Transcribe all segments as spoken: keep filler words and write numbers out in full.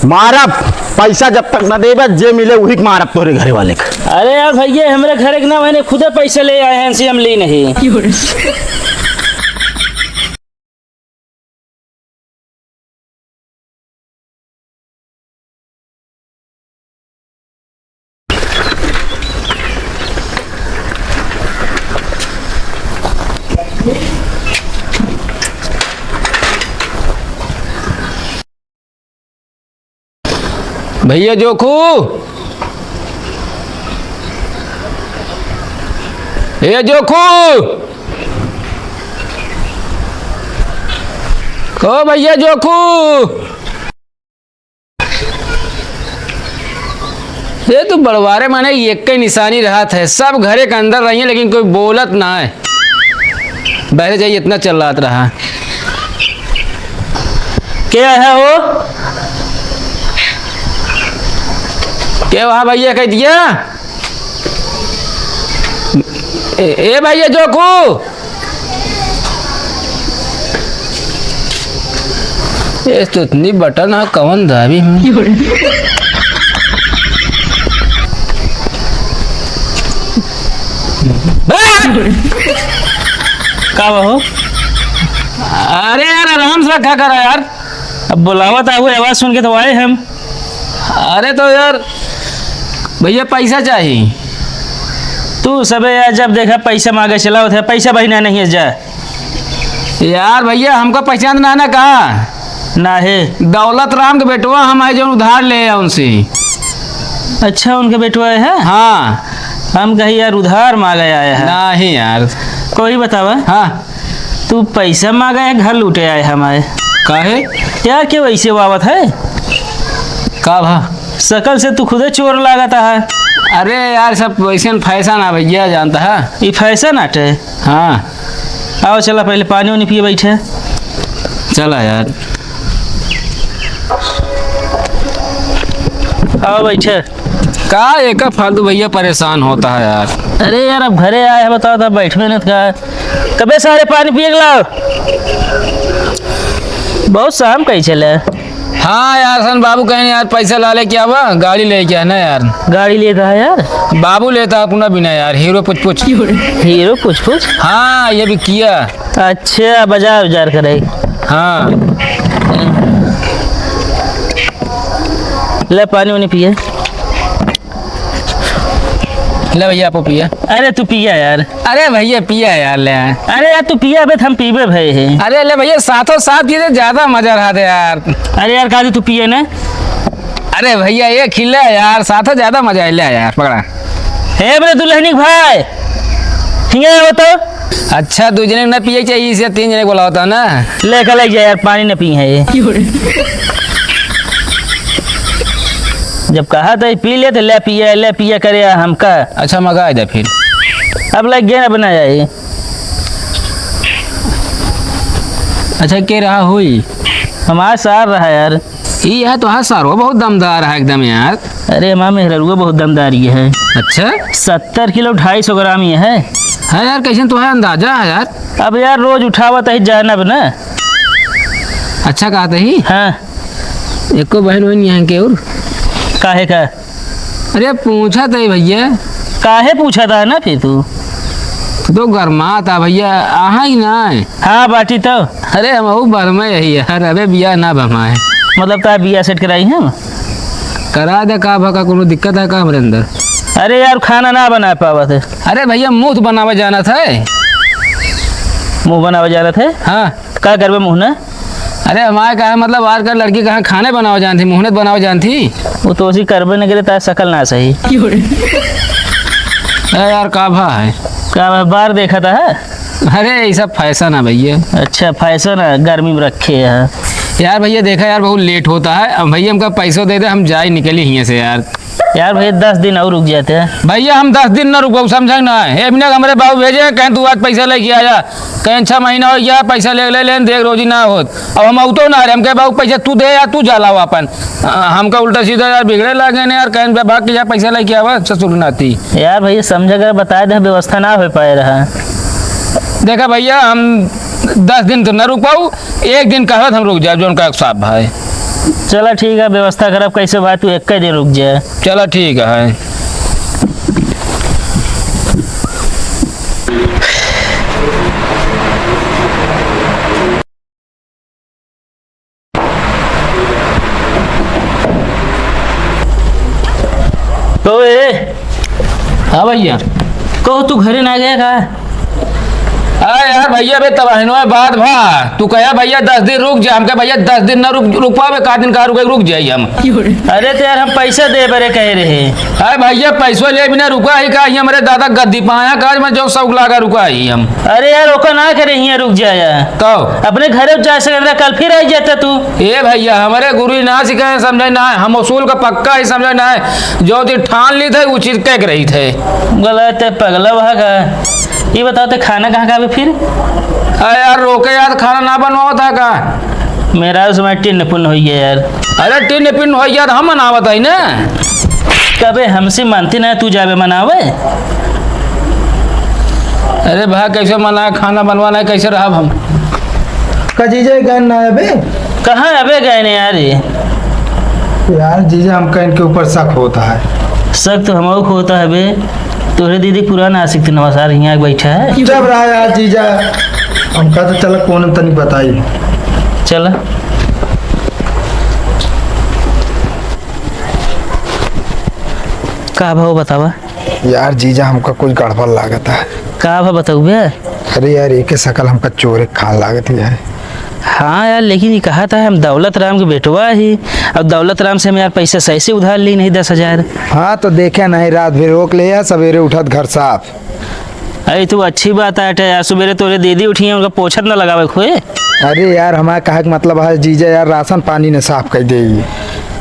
मारब, पैसा जब तक न देबे, जे मिले उही के मारब तोहरे घरे वाले के। अरे यार भैया, हमरे घरे के ना, मैंने खुदे पैसे ले आए हैं, इनसे हम ली नहीं। भैया जोखू, ए जोखू, ओ भैया जोखू। ये तो बड़वारे माने एक के निशानी रहत है, सब घरे के अंदर रहिए लेकिन कोई बोलत ना है। बहरे जाइए, इतना चिल्लात रहा। क्या है हो? क्या वहाँ भैया कह दिया? ए, ए भैया जोखू, ये तो इतनी बटन है, कौन दाबी हूँ? का बा हो? अरे यार, आराम से रखा करा यार। अब बुलावत आहू, आवाज सुन के तो आए हम। अरे तो यार, भैया पैसा चाही। तू सबे यार, जब देखा पैसा मांगे चला होता है, पैसा बहिना नहीं है, जा। यार भैया, हमका पहचान ना, ना का? ना है। दौलत राम के बेटवा हम है, जो उधार ले है उनसे। अच्छा, उनके बेटवा है? हाँ। हम कही यार, उधार मांगे आए हैं। नहीं यार। कोई बतावा? हाँ। तू पैसा मांगे है, घर लूटे आए हमारे। काहे? यार, क्यों ऐसे बावत है? का भा? शकल से तू खुदे चोर लागत है। अरे यार, सब वैसे फैशन है भैया, जानता है। ये फैशन आटे? हाँ। आओ, चला, पहले पानी वानी पिए बैठे। चला यार। आओ, बैठे। का एका फालतू भैया परेशान होता है यार। अरे यार, अब घरे आए हैं, बताओ, तब बैठबे न का? तबे सारे पानी पिए के लाओ। बहुत शाम कही चले। हाँ यार, सन बाबू कहेन यार, पैसा ला लेके आवा, गाड़ी लेके आना यार। गाड़ी लेके आ यार। बाबू लेता अपना बिना यार, हीरो पुछ पुछ। हीरो पुछ पुछ? हाँ, ये भी किया। अच्छा, बाजार उजार करे। हाँ। ले पानी वानी पिए। ले भैया, आपो पिया। अरे तू पिया यार। अरे भैया, पिया यार, ले। अरे यार, तू पिया बे, हम पीबे भए है। अरे ले भैया, साथों साथ पिए तो ज्यादा मजा रहा था यार। अरे यार, काजी तू पिए ना। अरे भैया, एक ही ले यार, साथों ज्यादा मजा है, ले यार, पकड़ा। हे मेरे दुल्हनिक भाई, हिंगे आओ तो। अच्छा, दू जने ना पिए चाहिए, इसे तीन जने को लाता ना। ले के ले जा यार, पानी न पी है ये। जब कहा था पी ले तो ले पिए, ले पिए करे हमका। अच्छा, मगा दे फिर। अब लग गए ना बनाया ये। अच्छा, के रहा हुई? हमारा सार रहा यार। ई है तो है सारो, बहुत दमदार है एकदम यार। अरे, हमारा मेहररुआ बहुत दमदार ये है। अच्छा? सत्तर किलो, ढाई सौ ग्राम ये है। है यार, कैसे तुम्हारा अंदाजा है यार? अब यार, रोज उठावत है, जानब ना। अच्छा, कहते ही? हाँ। एको बहन वहन यहाँ के और? काहे का? अरे, पूछा तो ही भैया। काहे पूछा था ना फिर तू? तू तो गरमात आ भैया, आहा ही ना है। हाँ, बाटी तो। अरे, हम अहू भर में यही है, हर अबे बिया ना भमाए। मतलब, ता बिया सेट कराई है? करा दे, का भा, का कोनो दिक्कत है का हमरे अंदर? अरे यार, खाना ना बना पावत है। अरे भैया, मुंह तो बनावे जाना था। मुंह बनावे जाना था? हाँ। का करबे मुंह ना? अरे हमारे कहा मतलब, आजकल लड़की कहाँ खाने बनावे जानती, मुहनत बनावे जानती। वो तो उसी करबे न करे, तार शकल ना सही। अरे यार, का भा है? का भा, बार देखा था है? अरे, ये सब फैशन है भैया। अच्छा, फैशन है, गर्मी में रखे है। यार भैया, देखा यार, बहुत लेट होता है। अब भैया, हमका पैसों दे दे, हम जाए निकली हियाँ से यार। यार भैया, दस दिन और रुक जाते हैं। भैया, हम दस दिन ना रुकबो, समझा ना? ए बिना हमरे बाबू भेजे हैं, कहें तू आज पैसा लेके आया, कहें छह महीना हो गया, पैसा ले, ले, ले, देख रोजी ना होत। अब हम औतो ना रहे, हम कहे, "बाबू, पैसा तू दे या तू जा लाओ अपन।" अ, हमका उल्टा सीधा यार बिगड़े लागे ने यार, कहें, "बे भाग के जा, पैसा लेके आवा, ससुर नाती।" यार भैया, समझा कर बताए दे, व्यवस्था ना हो पाए रहा। देखा भैया, हम दस दिन तो ना रुक पाऊ, एक दिन कहत हम रुक जाए, जोन का साहब भाई। चला ठीक है, व्यवस्था करब कैसे भाई, तू एक दिन रुक जाए। चला ठीक है। तो ए, हाँ भैया। कहो, तू घरे ना गया का? अरे यार भैया, बे तबाहिनो है बात भा। तू कहा भैया दस दिन रुक जा, हमके भैया दस दिन ना रुक, रुक पावे, का दिन का रुके, रुक जाई हम। अरे तो यार, हम पैसा दे बरे कहे रहे। अरे भैया, पैसो ले बिना रुका ही का, ये हमरे दादा गद्दी पाया काज में जो शौक लागा रुका ही हम। अरे यार, ओका ना करे, हियाँ रुक जाया। तो? अपने घरे जा सकत रहा, कल फिर आई जाता तू। ए भैया, हमरे गुरु ना सिखाए, समझे ना, हम उसूल का पक्का ही समझे ना, जो चीज ठान ली थे, वो चीज कह के रही थे। गलत है, पगला वहा का। ये बताओ, ते खाना कहाँ खाबे फिर? अरे यार, रोके यार, खाना ना बनवाओ था का? मेरा उस समय टिन्न पुन्न होई है यार। अरे टिन्न पिन्न होई यार, हम मनावत है ना। कबे हमसे मानते ना, तू जाबे मनावे? अरे भाई, कैसे मनाए, खाना बनवाना है, कैसे रहब हम? का जीजा गए ना अबे? कहाँ अबे गए ने यार ये? यार जीजा, हमका इनके ऊपर शक होता है। शक तो हमको होता है बे। तोहरे दीदी पुराना आशिक थे नवा सार, हियाँ बैठा है। चुप रहा यार जीजा, हमका तो चला कौन तनी बताई। चला। का भाव बतावा? यार जीजा, हमका कुछ गड़बड़ लागत है। का भाव बताऊ बे? अरे यार, एके शकल हमका चोरे खान लागत है। हाँ यार, लेकिन ये कहा था हम दौलत राम के बेटवा ही। अब दौलत राम से हम यार पैसा सही से उधार ली नहीं दस हजार। हाँ, तो देखे नहीं, रात भर रोक ले यार, सवेरे उठत घर साफ। अरे, तू अच्छी बात आटे यार, सुबेरे तोरे दीदी उठी हैं, उनका पोछत न लगावे खोए। अरे यार, हमारे कहे के मतलब है जीजा यार, राशन पानी ने साफ कर दे।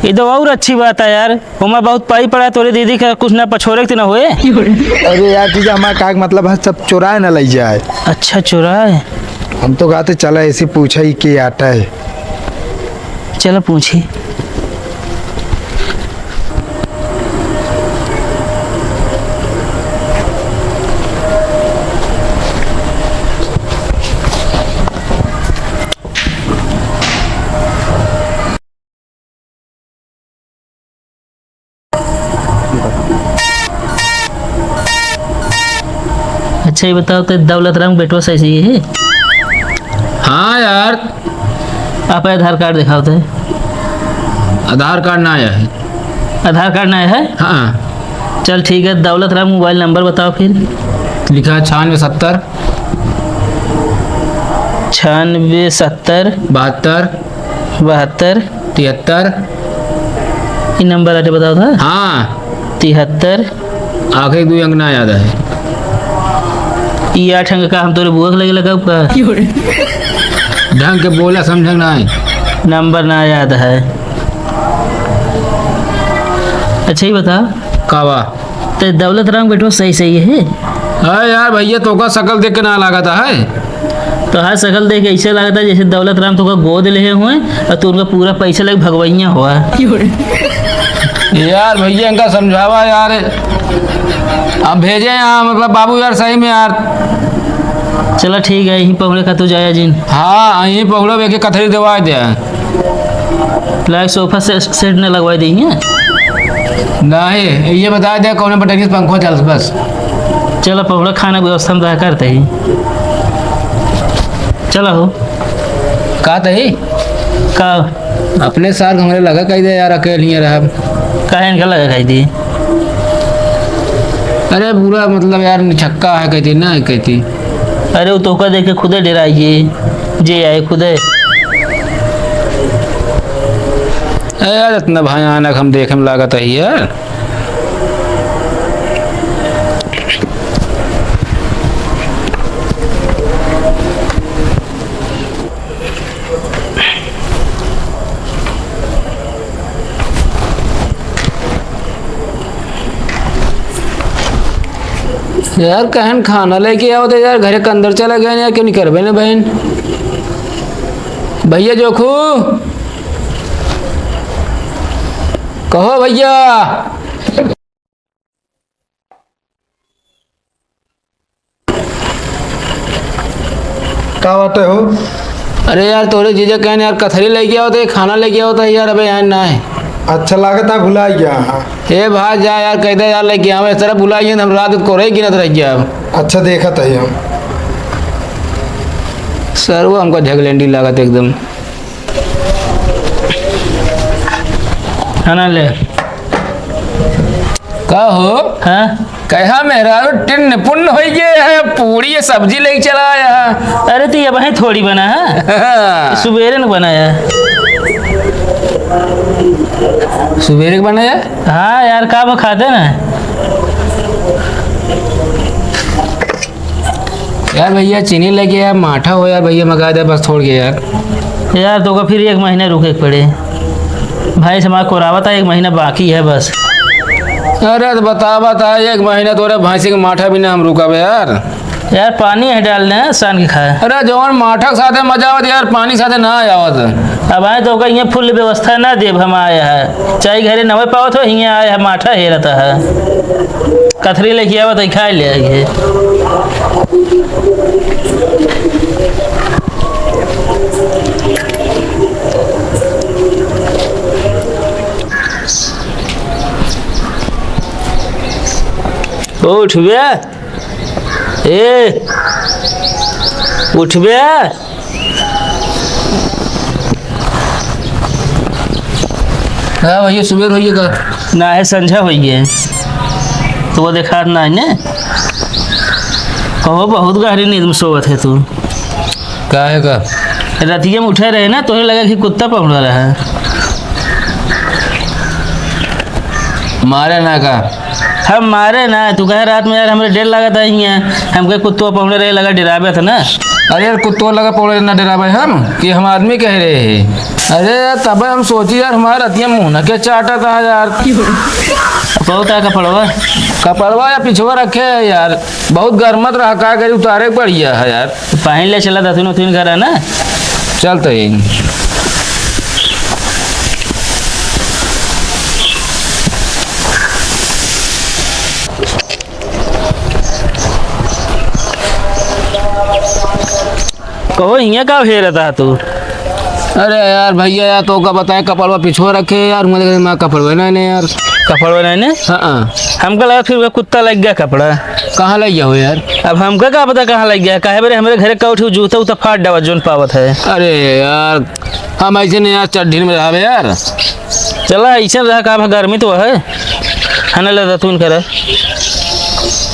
ये तो और अच्छी बात है यार, ओमा बहुत पाई पड़ा है, तोरे दीदी का कुछ ना पछोरे के न होए। अरे यार जीजा, हमारे कहे के मतलब है सब चुराए न ले जाए। अच्छा, चुराए? हम तो कहते चला ऐसे पूछा ही के आटा है। चलो पूछी। अच्छा, ये बताओ, तो दौलत राम बेटवा सही सही है? हाँ यार। आप आधार कार्ड दिखाओ तो। आधार कार्ड ना आया है। आधार कार्ड ना आया है? हाँ। चल ठीक है, दौलत राम मोबाइल नंबर बताओ फिर। लिखा है छियानवे सत्तर। छियानवे सत्तर। बहत्तर। बहत्तर। तिहत्तर। ई नंबर आटे बताओ था? हाँ। तिहत्तर। आखिरी दो अंक ना याद है। ई आठ अंक का हम तोरे बुआ के लगे लगाऊ का? ढंग के बोला, समझ ना आए। नंबर ना याद है। अच्छा, ये बता। का बा? ते दौलत राम बेटवा सही सही है? हाँ यार भैया, तोका शकल देख के ना लागत है। तोहार शकल देख के ऐसे लागत है जैसे दौलत राम तोका गोद लेहे हुए और तू उनका पूरा पैसा लेके भगवैया हुआ। यार भैया, इनका समझावा यार, हम भेजे यहाँ, मतलब बाबू यार, सही में यार। चला ठीक है, यहीं पहुँचे का तू जाया जिन। हाँ, यहीं पहुँचो, बेके कथरी देवा दे। लाइक सोफा से-, सेट न लगवाई देइहैं? नहीं, ये बता दे कौन बटन से पंखो चल बस। चलो पहुड़ा खाना व्यवस्था हम तोहार करते ही। चलो हो। का तही? का? अपने सार हमरे लगा कही दे यार, अकेले ही रहब। काहे इनका लगा कही दी? अरे बुरा मतलब यार, निछक्का है कहती ना कहती। अरे, वो तोहका देख के खुदे डेराइए, जे आए खुदे। ए यार, इतना भयानक हम देखे में लागत है यार। यार, कहन खाना लेके आओ तो यार, घरे के अंदर चला गया यार, क्यों नहीं करबे ना बहन? भैया जोखू, कहो भैया। का बात है हो? अरे यार, तोरे जीजा कहन यार, कथरी लइके आवत है, खाना लइके आवत है यार, अबे यहाँ ना है। अच्छा, लागत है भुलाइ गया। हाँ। ए भाई, जा यार, कहि दे यार, लइके आवे, इस तरह भुलाइ गया, हम रात को रही गिनत रह गया। अच्छा, देखत है हम। सरवा हमका झगलेंडी लागत एकदम। खाना ले। का हो? हाँ? कहा मेहरारू टिन्न पुन्न होइ गए है, पूड़ी ये सब्जी लेके चला आया है। अरे तो ये वहीं थोड़ी बना है, सुबेरे न बनाया। सुबेरे के बनाया? हाँ यार, का वो खाते ना। यार भइया, चीनी लइके यार, माठा हो यार भइया, मंगा दे बस थोड़ के यार। यार, तोका फिर एक महीना रुके के पड़े। भाई से हमार कोरावत है, एक महीना बाकी है बस। अरे, तो बता, बता, एक महीना तोरे भैंसी के माठा बिना हम रुकब यार। यार, पानी है डाल दे, सान के खाए। अरे, जौन माठा के साथे मजा आवत यार, पानी के साथे ना आवत। अब आए तोका इहाँ full व्यवस्था ना देब हम आए है। चाहे घरे नवे पावत हो, हियाँ आए है, माठा हेरत है। कथरी लइके आवत है, खाए ले आई है। ओ उठबे, ए उठबे। हाँ भइया, सुबेर होइ गए का? ना है, संझा होइ गए। तो वो देखात ना है ने। कहो, बहुत गहरी नींद में सोवत है तू। का है का? रतिया में उठे रहे ना, तोहे लगा कि कुत्ता पहुड़ा रहा है। मारे ना का? हम मारे ना, तू कहे रात में यार हमरे डर लागत है हियाँ। हम कहे कुत्तो पहुड़े रहे लगा डेरावे था ना। अरे यार, कुत्तो लगा पहुड़े ना डेरावे हम, कि हम आदमी कह रहे हैं। अरे यार, तबे हम सोची यार, हमारे रतिया मुँह न के चाटा था यार। बहुत है कपड़वा। कपड़वा या पिछवा रखे है यार, बहुत गर्मत रहा, का करी, उतारे के पड़िया है यार। पहन ले, चला दतुन उतुन घर है ना। चल तो यही। कहो, हियाँ का हेरत है तू? अरे यार भइया, यार तोका बताए, कपड़वा पिछुआ रखे यार, मुझे लगे, माँ कपड़वा नहीं ने यार। कपड़वा नहीं ने? हाँ, हाँ। हमका लगा फिर वो कुत्ता लग गया कपड़ा। कहाँ लग गया हो यार? अब हमका का पता कहाँ लग गया, काहे बरे हमरे घरे का उठी जूता उता फाट डावा जोन पावत है। अरे यार, हम ऐसे नहीं यार, चड्ढी में रहावे यार। चला, ऐसे रहा का, अब गर्मी तो है, है ना, लगा तू करे।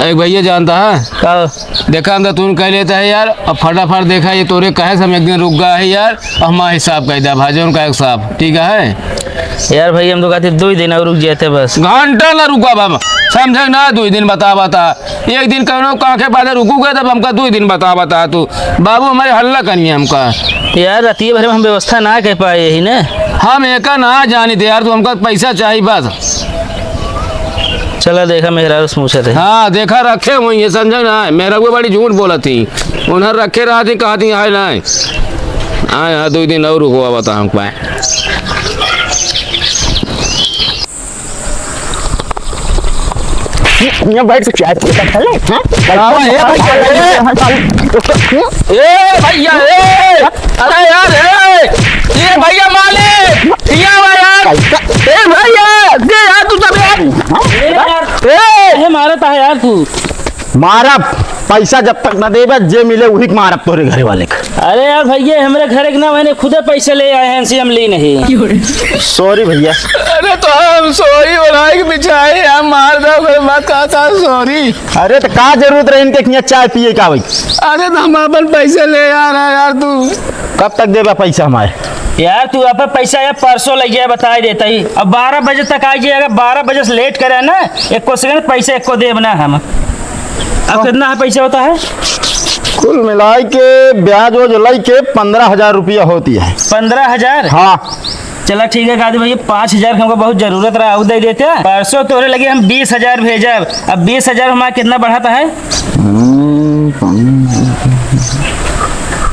एक भइया जानता है? का? देखा, हम तो तू कह लेता है यार, अब फटाफट देखा, ये तोरे कहे से हम एक दिन रुक गया है यार, अब हमारा हिसाब कह दे भाई, जोन का एक साहब, ठीक है? यार भाई, हम तो कहते दो ही दिन और रुक जाते बस। घंटा ना रुका बाबा, समझे ना, दो ही दिन बता, बता। एक दिन कहनो कांखे पादे रुकू गए, तब हमका दो दिन बता, बता तू। बाबू हमारे हल्ला करनी है हमका। यार, रतिये भर में हम व्यवस्था ना कर पाए यही ने। हम एका ना जानी थे यार, तू हमका पैसा चाहिए बस। चला देखा, मेहरारू से पूछत है। हाँ, देखा रखे हुई है, समझे ना, मेहरारू बड़ी झूठ बोलत थी। उन्हें रखे रहा थी, कहा थी, "आए ना।" हाँ, हाँ, दो दिन और रुकवा बता हमको। ये, ये बैठ के चाय पीता था, ले, हाँ? बाबा, ए भैया, ए! ए भैया, ए! अरे यार, ए! ए भैया मालिक! ये आवा यार! ए भैया! दे यार तू सब यार! ए यार! ए! काहे मारत है यार तू? मारब, पैसा जब तक न देबे, जे मिले उही के मारब तोरे घरे वाले के। अरे यार भैया, हमरे घरे के ना, मैंने खुदे पैसे ले आए हैं, इनसे हम ली नहीं। Sorry भैया। अरे तो हम sorry बोलाए के बिछाए, हम मार दो, फिर बात का, का sorry? अरे तो का जरूरत रहे इनके हियाँ चाय पिए का भाई? अरे तो हम अपन पैसे ले आ रहे हैं यार, तू। कब तक देबे पैसा हमारे? यार तू अपन पैसा यार परसों ले गया, बताई देता ही। अब बारह बजे तक आ जाएगा, बारह बजे से late करे ना, एको second पैसा एको देब ना हम। अब कितना है पैसा होता है? कुल मिलाई के ब्याज ओज लई के पन्द्रह हजार रुपया होती है। पन्द्रह हजार? हाँ। चला ठीक है, गादी भैया, पाँच हजार हमको बहुत जरूरत रहा, उ दे देते। परसों तोरे लगे हम बीस हजार भेजब, अब बीस हजार हमारा कितना बढ़ाता है? हम्म,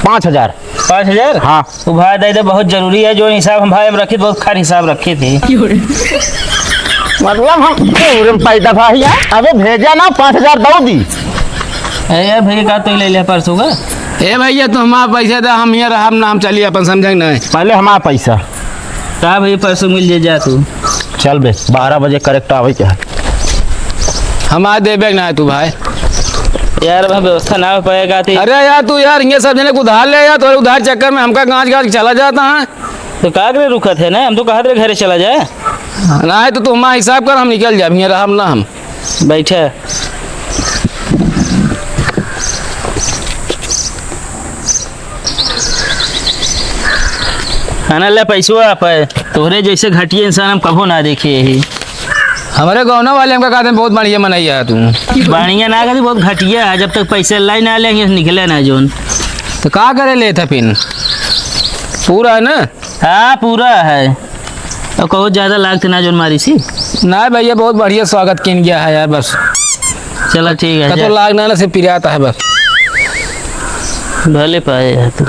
पाँच हजार। पाँच हजार? हाँ। उ भाई दे दे, बहुत जरूरी है, जो हिसाब हम भाई हम रखी, बहुत खर हिसाब रखी थी। मतलब हम पूरे में पैदा भाई है। अबे भेजा ना, पाँच हजार दो दी। ए यार भैया, का तू ले ले परसों का? ए भैया, तू हमार पैसा दे, हम हियाँ रहब ना, हम चली अपन, समझे कि नहीं? पहले हमार पैसा। का भैया, परसों मिल जे, जा तू। चल बे, बारह बजे correct आवे के है। हमार देबे ना तू भाई। यार, अब व्यवस्था ना हो पाएगा तो अरे यार, तू यार, ये सब जने के उधार ले यार, तोरे उधार चक्कर में हमका गाँच गाँच के चला जाता है। तो का करे रुकत है ना, हम तो कहत रहे घरे चला जाए। नहीं तो तू हमार हिसाब कर, हम निकल जाब, हियाँ रहब ना हम। बैठे। आना ले पैसवा आप है। तोहरे जैसे घटिया इंसान हम कभो ना देखे ही। हमरे गौना वाले हमका कहते हैं, "बहुत बढ़िया मनई है तू।" बढ़िया ना कहती, बहुत घटिया है। जब तक पैसे लाई ना ले, निकले ना जोन। तो का करे लेत है फिन? पूरा है ना? हाँ, पूरा है। और कहो ज्यादा लागत ना जोन मारी सी। ना भैया, बहुत बढ़िया स्वागत किन गया है यार, बस। चला ठीक है, कतो जा। लाग ना, ना से पिराता है बस। भले पाए है तू।